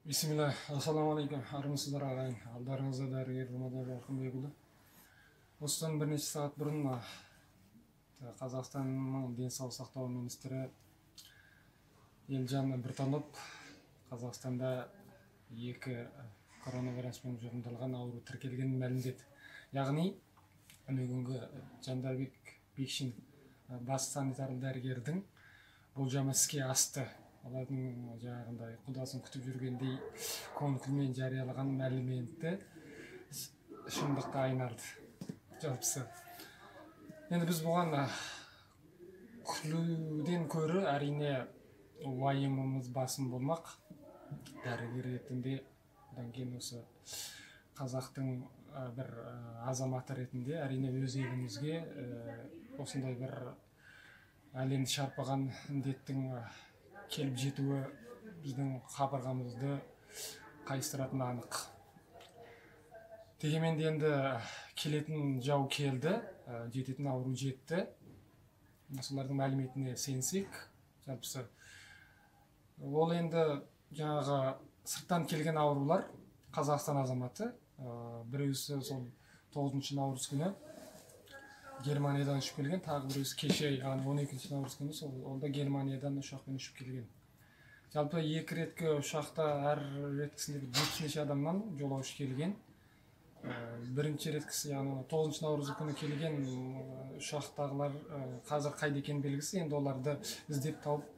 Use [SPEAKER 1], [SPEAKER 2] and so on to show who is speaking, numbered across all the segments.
[SPEAKER 1] Бисмилла, ассалаумағалейкум, армысыздар ағайын. Алдарыңызда дәрігер Жұмадан Жарқынбекұлы. Осыдан бірнеше сағат бұрын Қазақстанның денсаулық сақтау министрі Елжан Біртанов Қазақстанда екі коронавируспен жұғымдалған ауру тіркелгенін мәлімдеді. Яғни, күнгі Жандарбек Бекшин бас санитарлы дәрігердің болжамы іске асты. Олардың жаңағындай құдасын күтіп жүргендей көңіл жариялаған мәліметті шындыққа айналды. Жалпысы. Енді біз бұған күлуден көрі әрине уайымымыз басым болмақ. Дәрігер ретінде, одан кейін осы қазақтың бір азаматы ретінде әрине өз елімізге осындай бір әлемді шарпыған індеттің келіп жетуі біздің қабырғамызды қайыстыратыны анық. Дегенмен де енді келетін жау келді, жететін ауру жетті. Солардың мәліметіне сенсек, жалпысы ол енді жаңағы сырттан келген аурулар Қазақстан азаматы, біреусі сол 9 наурыз күні Германиядан ұшып келген, тағы біреусі кеше, яғни 12 наурыз күні сол ол да Германиядан ұшақпен ұшып келген. Жалпы екі реткі ұшақта әр реткісінде бір 70 неше адамнан жолаушы келген. Бірінші реткісі, яғни 9 наурыз күні келген ұшақтағылар қазір қайда екені белгісіз. Енді оларды іздеп тауып,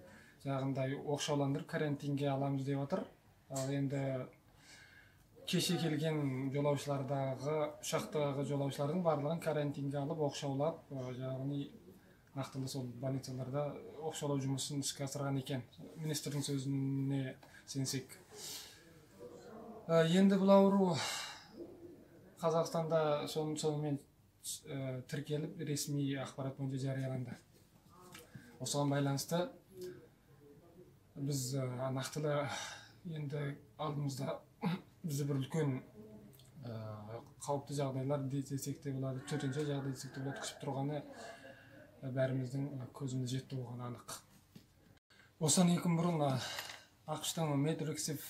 [SPEAKER 1] жаңағындай оқшауландырып карантинге аламыз деп отыр. Ал енді кеше келген жолаушылардағы, ұшақтағы жолаушылардың барлығын карантинге алып, оқшаулап, яғни нақтылы сол больницаларда оқшаулау жұмысын іске асырған екен. Министрдің сөзіне сенсек. Енді бұл ауру Қазақстанда сонымен тіркеліп, ресми ақпарат бойынша жарияланды. Осыған байланысты біз нақтылы енді алдымызда бізді бір үлкен қауіпті жағдайлар десек те болады, төтенше жағдай десек те болады, күтіп тұрғаны бәріміздің көзіміз жетті оған анық. Осыдан екі күн бұрын АҚШ-тың MedRxiv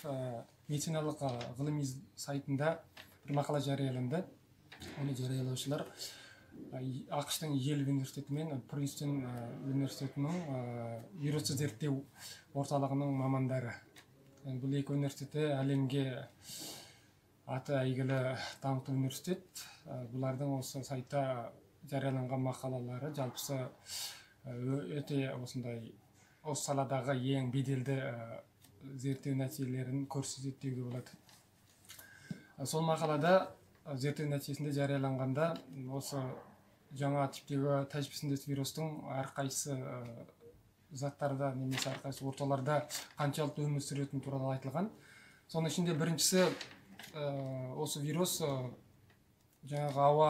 [SPEAKER 1] медициналық ғылыми сайтында бір мақала жарияланды. Оны жариялаушылар АҚШ-тың Йель университеті мен Принстон университетінің вирусты зерттеу орталығының мамандары. Бұл екі университеті әлемге аты әйгілі даңқты университет. Бұлардың осы сайтта жарияланған мақалалары жалпысы өте осындай осы саладағы ең беделді зерттеу нәтижелерін көрсетеді деуге болады. Сол мақалада зерттеу нәтижесінде жарияланғанда осы жаңа типтегі тәжірибесіндегі вирустың әрқайсы заттарда немесе әрқайсы орталарда қаншалықты өмір сүретіні туралы айтылған. Соның ішінде біріншісі осы вирус жаңағы ауа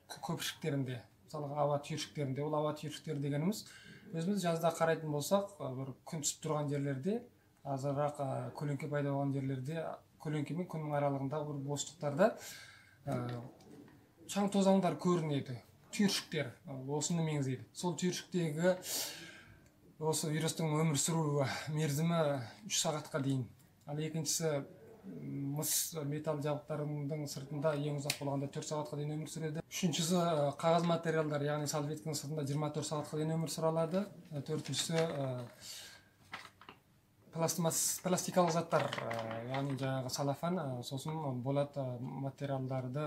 [SPEAKER 1] көпіршіктерінде, мысалға ауа түйіршіктерінде. Ол ауа түйіршіктері дегеніміз өзіміз жазда қарайтын болсақ, бір күн түсіп тұрған жерлерде, азырақ көлеңке пайда болған жерлерде, көлеңке мен күннің аралығындағы бір бостықтарда шаң тозаңдар көрінеді, түйіршіктер осыны меңзейді. Сол түйіршіктегі осы вирустың өмір сүру мерзімі 3 сағатқа дейін. Ал екіншісі мыс металл жабдықтарының сыртында ең ұзақ болғанда 4 сағатқа дейін өмір сүреді. Үшіншісі қағаз материалдар, яғни салфетканың сыртында 24 сағатқа дейін өмір сүре алады. Төртіншісі пластикалық заттар, яғни жаңағы салафан, сосын болат материалдарды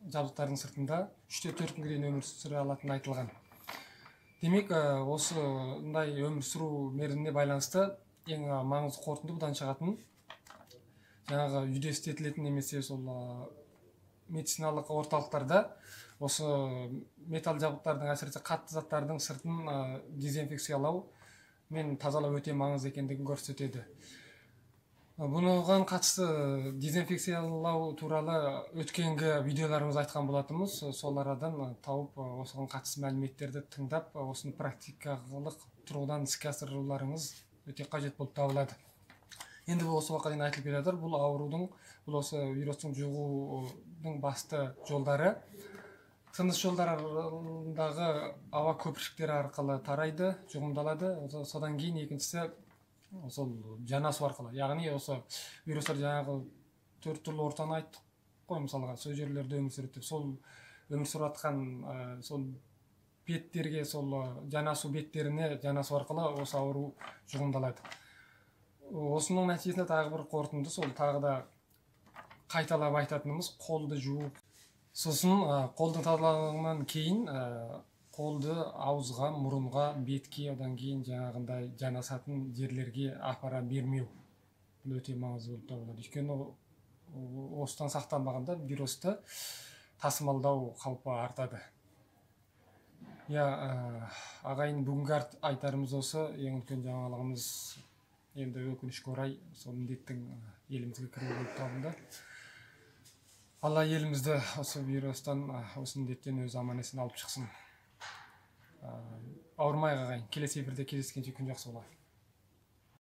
[SPEAKER 1] жабдықтардың сыртында 3-4 күнге дейін өмір сүре алатыны айтылған. Демек, осындай өмір сүру мерзіміне байланысты ең маңызды қорытынды бұдан шығатын жаңағы үйде істетілетін немесе сол медициналық орталықтарда осы металл жабдықтардың, әсіресе қатты заттардың сыртын дезинфекциялау мен тазалау өте маңызды екендігін көрсетеді. Бұған қатысты дезинфекциялау туралы өткенгі видеоларымызда айтқан болатынбыз. Сол арадан тауып осыған қатысты мәліметтерді тыңдап, осыны практикалық тұрғыдан іске асыруларыңыз өте қажет болып табылады. Енді бұл осы уақытқа дейін айтылып келе жатыр. Бұл аурудың, бұл осы вирустың жұғудың басты жолдары тыныс жолдарындағы ауа көпіршіктері арқылы тарайды, жұғымдалады. Содан кейін екіншісі Сол жанасу арқылы, яғни осы вирустар жаңағы төрт түрлі ортаны айттық қой, мысалға, сол жерлерде өмір сүреді деп, сол өмір сүріп жатқан сол беттерге, сол жанасу беттеріне жанасу арқылы осы ауру жұғымдалады. Осының нәтижесінде тағы бір қорытынды, сол тағы да қайталап айтатынымыз, қолды жуу. Сосын қолдың тазалағаннан кейін қолды ауызға, мұрынға, бетке, одан кейін жаңағындай жанасатын жерлерге апара бермеу. Бұл өте маңызды болып табылады. Өйткені осыдан сақтанбағанда вирусты тасымалдау қаупі артады. Иә, ағайын, бүгінгі айтарымыз осы. Ең үлкен жаңалығымыз енді өкінішке орай сол індеттің елімізге кіруі болып табылды. Алла елімізді осы вирустан, осы індеттен өзі аман есен алып шықсын. Ауырмайық, ағайын. Келесі эфирде кездескенше күн жақсы болайық.